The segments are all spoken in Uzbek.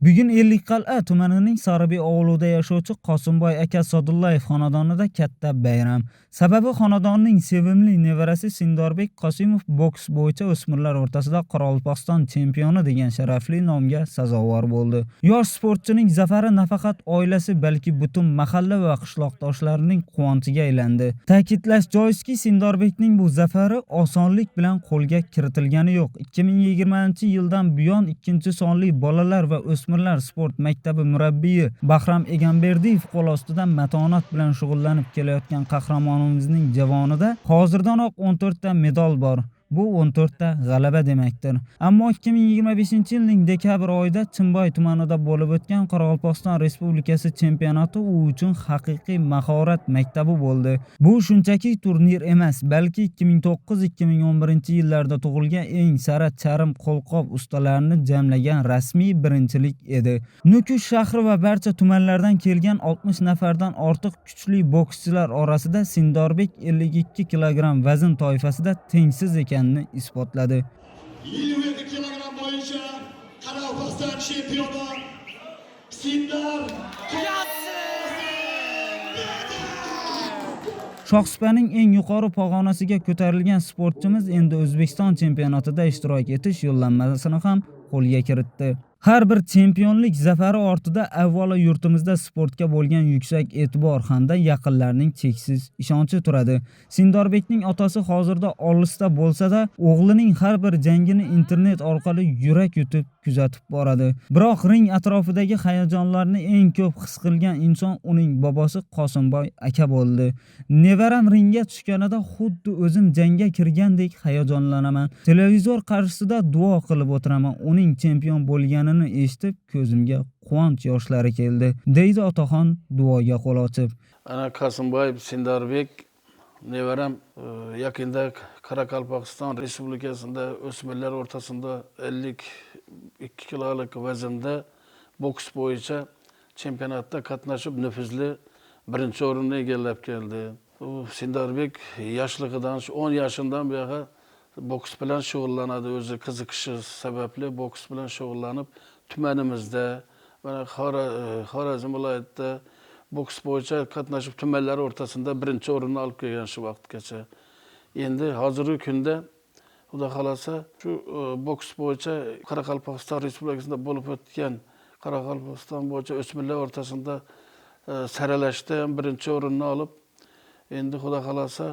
Bugun Ellikqal'a tumanining Saribiy ovulida yashovchi Qosimboy aka Sodullayev xonadonida katta bayram. Sababi xonadonning sevimli nevarasi Sindorbek Qosimov boks bo'yicha o'smirlar o'rtasida Qoraqalpog'iston chempioni degan sharafli nomga sazovor bo'ldi. Yosh sportchining zafari nafaqat oilasi, balki butun mahalla va qishloqdoshlarining quvonchiga aylandi. Ta'kidlash joizki, Sindorbekning bu zafari osonlik bilan qo'lga kiritilgani yo'q. 2020-yildan buyon 2-sonli bolalar va o'smirlar sport maktabi murabbiyi Bahram Egamberdiyev qo'l ostida matonat bilan shug'ullanib kelayotgan qahramonimizning javonida hozirdanoq 14 ta medal bor. Bu 14 ta g'alaba demakdir. Ammo 2025-yilning dekabr oyida Chimboy tumanida bo'lib o'tgan Qoraqalpog'iston Respublikasi chempionati u uchun haqiqiy mahorat maktabi bo'ldi. Bu shunchaki turnir emas, balki 2009-2011 yillarda tug'ilgan eng sara charm qo'lqop ustalarini jamlagan rasmiy birinchilik edi. Nukus shahri va barcha tumanlardan kelgan 60 nafardan ortiq kuchli bokschilar orasida Sindorbek 52 kilogramm vazn toifasida tengsiz ekanini isbotladi. 57 kilogramm bo'yicha Qoraqalpog'iston chempioni Sindor Shohsupaning eng yuqori pog'onasiga ko'tarilgan sportchimiz endi O'zbekiston chempionatida ishtirok etish yo'llanmasini ham qo'lga kiritdi. Har bir chempionlik zafari ortida avvalo yurtimizda sportga bo'lgan yuksak e'tibor hamda yaqinlarning cheksiz ishonchi turadi. Sindorbekning otasi hozirda olisda bo'lsa-da, o'g'lining har bir jangini internet orqali yurak yutib kuzatib boradi. Biroq ring atrofidagi hayajonlarni eng ko'p his qilgan inson uning bobosi Qosimboy aka bo'ldi. Nevaram ringga tushganida xuddi o'zim jangga kirgandek hayajonlanaman. Televizor qarshisida duo qilib o'tiraman. Uning chempion bo'lganini eshitib ko'zimga quvonch yoshlari keldi, deydi otaxon duoga qo'l ochib. Ana Qosimboyev Sindorbek nevaram yaqinda Qoraqalpog'iston Respublikasida o'smirlar o'rtasida 52 kilolik vaznda boks bo'yicha chempionatda qatnashib, nufuzli birinchi o'rinni egallab keldi. U Sindorbek yoshligidan, shu 10 yoshidan buyog'i boks bilan shug'ullanadi. O'zi qiziqishi sababli boks bilan shug'ullanib, tumanimizda, mana Xorazm viloyatida boks bo'yicha qatnashib, tumanlar o'rtasida birinchi o'rinni olib kelgan shu vaqtgacha. Endi hozirgi kunda, Xudo xohlasa, shu boks bo'yicha Qoraqalpog'iston Respublikasida bo'lib o'tgan Qoraqalpog'iston bo'yicha o'smirlar o'rtasida saralashda ham birinchi o'rinni olib, endi Xudo xohlasa,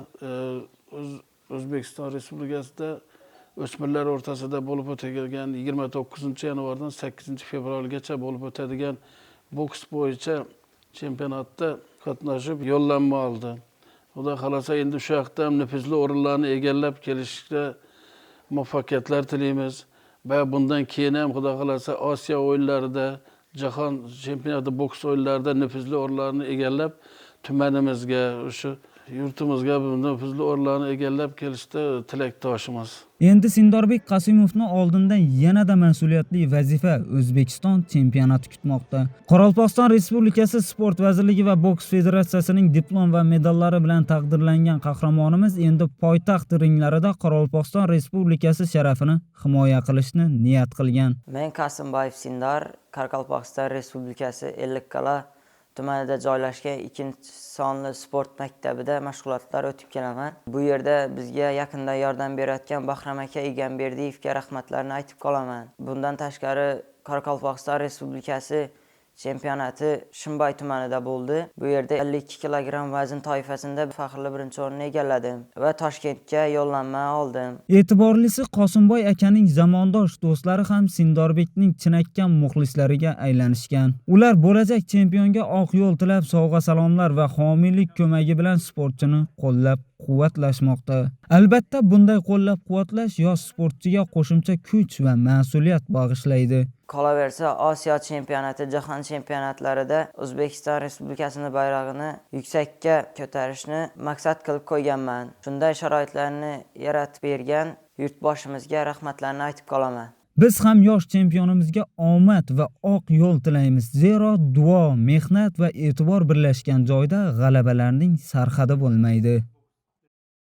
O'zbekiston Respublikasida o'smirlar o'rtasida bo'lib o'tadigan 29 yanvardan 8 fevralgacha bo'lib o'tadigan boks bo'yicha chempionatda qatnashib, yo'llanma oldi. Xudo xohlasa, endi shu yoqda ham nufuzli o'rinlarni egallab kelishga muvaffaqiyatlar tilaymiz va bundan keyin ham, Xudo xohlasa, Osiyo o'yinlarida, jahon chempionati boks o'yinlarida nufuzli o'rinlarni egallab, tumanimizga, o'sha yurtimizga nufuzli o'rinlarni egallab kelishda tilakdoshimiz. Endi Sindorbek Qosimovni oldinda yanada mas'uliyatli vazifa, O'zbekiston chempionati kutmoqda. Qoraqalpog'iston Respublikasi Sport vazirligi va boks federatsiyasining diplom va medallari bilan taqdirlangan qahramonimiz endi poytaxt ringlarida Qoraqalpog'iston Respublikasi sharafini himoya qilishni niyat qilgan. Men Qosimboyev Sindor, Qoraqalpog'iston Respublikasi Ellikqal'a tumanida joylashgan ikkinchi sonli sport maktabida mashg'ulotlar o'tib kelaman. Bu yerda bizga yaqindan yordam berayotgan Bahrom aka Egamberdiyevga rahmatlarni aytib qolaman. Bundan tashqari, Qoraqalpog'iston Respublikasi chempionati Shimboy tumanida bo'ldi. Bu yerda 52 kilogramm vazn toifasida faxrli birinchi o'rinni egalladim va Toshkentga yo'llanma oldim. E'tiborlisi, Qosimboy akaning zamondosh do'stlari ham Sindorbekning chinakam muxlislariga aylanishgan. Ular bo'lajak chempionga oq yo'l tilab, sovg'a salomlar va homiylik ko'magi bilan sportchini qo'llab quvvatlashmoqda. Albatta, bunday qo'llab-quvvatlash yosh sportchiga qo'shimcha kuch va mas'uliyat bag'ishlaydi. Qolaversa, Osiyo chempionati, jahon chempionatlarida O'zbekiston Respublikasini bayrog'ini yuksakka ko'tarishni maqsad qilib qo'yganman. Shunday sharoitlarni yaratib bergan yurtboshimizga rahmatlarni aytib qolaman. Biz ham yosh chempionimizga omad va oq yo'l tilaymiz. Zero duo, mehnat va e'tibor birlashgan joyda g'alabalarning sarhadi bo'lmaydi.